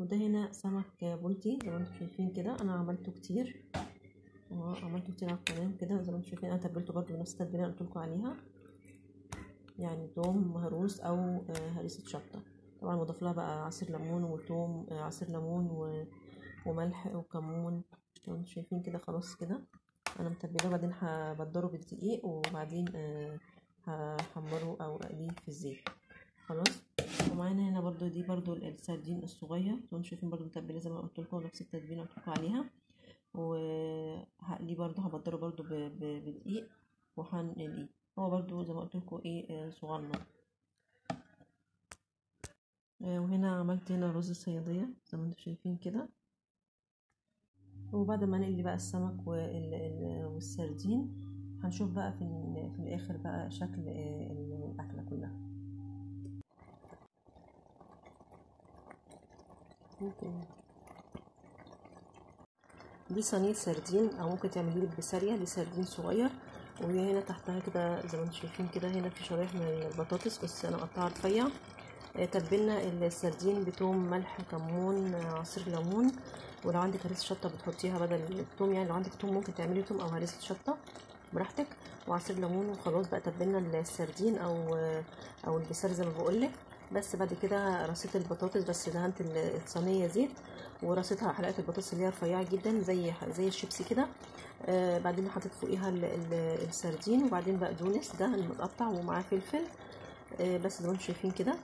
وده هنا سمك بلطي زي ما انتم شايفين كده، انا عملته كتير، عملته كتير على القناة كده زي ما انتم شايفين. انا تبلته برضو بنفس التتبيله اللي قلت لكم عليها، يعني توم مهروس او هريسه شطه، طبعا مضاف لها بقى عصير ليمون وتوم، عصير ليمون وملح وكمون زي ما انتم شايفين كده. خلاص كده انا متبلاه، وبعدين هبدره بالدقيق، وبعدين هحمره او اقلية في الزيت. خلاص. ومعانا هنا برضو دي برضو السردين الصغير زي ما انتم شايفين، برضو متبله زي ما قلت لكم، نفس التتبيله اللي قلت لكم عليها. وهقليه برضو، هبدره برضو بدقيق وهنقليه، هو برضو زي ما قلت لكم ايه صغنن. وهنا عملت هنا رز الصياديه زي ما انتم شايفين كده. وبعد ما نقلي بقى السمك والسردين هنشوف بقى في الاخر بقى شكل الاكلة كلها. دي صينية سردين، او ممكن تعمليه بالبساريه، دي سردين صغير. وهي هنا تحتها كده زي ما انتم شايفين كده، هنا في شرايح من البطاطس بس انا مقطعها رفيع. تبلنا السردين بتوم، ملح، كمون، عصير ليمون، ولو عندك هريسه شطه بتحطيها بدل التوم، يعني لو عندك توم ممكن تعملي توم او هريسه شطه براحتك، وعصير ليمون. وخلاص بقى تبلنا السردين او البسار زي ما بقولك. بس بعد كده رصيت البطاطس، بس دهنت الصينية زيت ورصيتها حلقات البطاطس اللي هي رفيعة جدا زي الشيبسي كده. بعدين حطيت فوقيها السردين، وبعدين بقدونس ده المتقطع ومعاه فلفل، بس زي ما انتم شايفين كده.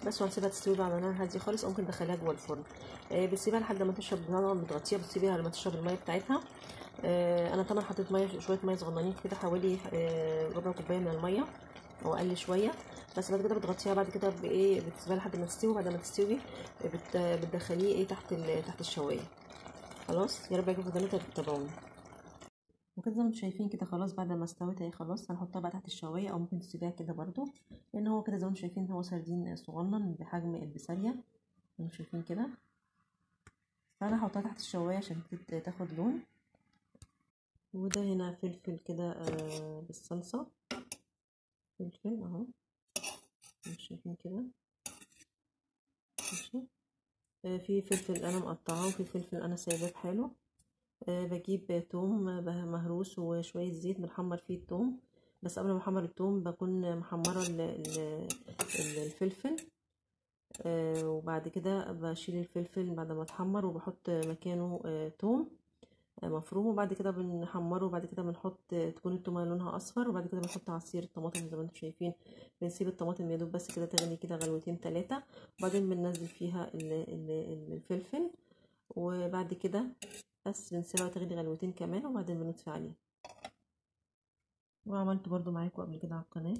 بس وهنسيبها تستوي بقى على نار هادية خالص، او ممكن تدخليها جوه الفرن. بتسيبها لحد ما تشرب، طبعا بتغطيها، بتسيبيها لما تشرب المية بتاعتها. انا طبعا حطيت مية، شوية مية صغننين كده، حوالي ربع كوباية من المية او اقل شوية. بس بعد كده بتغطيها بعد كده بايه، بتسيبها لحد ما تستوي. بعد ما تستوي بتدخليه ايه تحت الشوايه. خلاص، يا رب يعجبكم الفيديو، تابعوني. وكده زي ما انتم شايفين كده خلاص بعد ما استوت اهي، خلاص هنحطها بقى تحت الشوايه، او ممكن تسيبيها كده برضو، لان هو كده زي ما انتم شايفين هو سردين صغنن بحجم البساريه زي ما انتم شايفين كده. فانا هحطها تحت الشوايه عشان تاخد لون. وده هنا فلفل كده بالصلصه، فلفل اهو مش شايفين كده، ماشي. في فلفل انا مقطعاه، وفي فلفل انا سايباه بحاله. بجيب توم مهروس وشوية زيت بنحمر فيه التوم، بس قبل ما احمر التوم بكون محمرة الفلفل. وبعد كده بشيل الفلفل بعد ما اتحمر، وبحط مكانه توم مفروم، وبعد كده بنحمره، وبعد كده بنحط تكون التومه لونها اصفر، وبعد كده بنحط عصير الطماطم زي ما انتم شايفين. بنسيب الطماطم يا دوب بس كده تغلي كده غلوتين ثلاثة، وبعدين بننزل فيها الفلفل، وبعد كده بس بنسيبها تغلي غلوتين كمان، وبعدين بنطفي عليها. وعملت برضو معاكم قبل كده على القناة.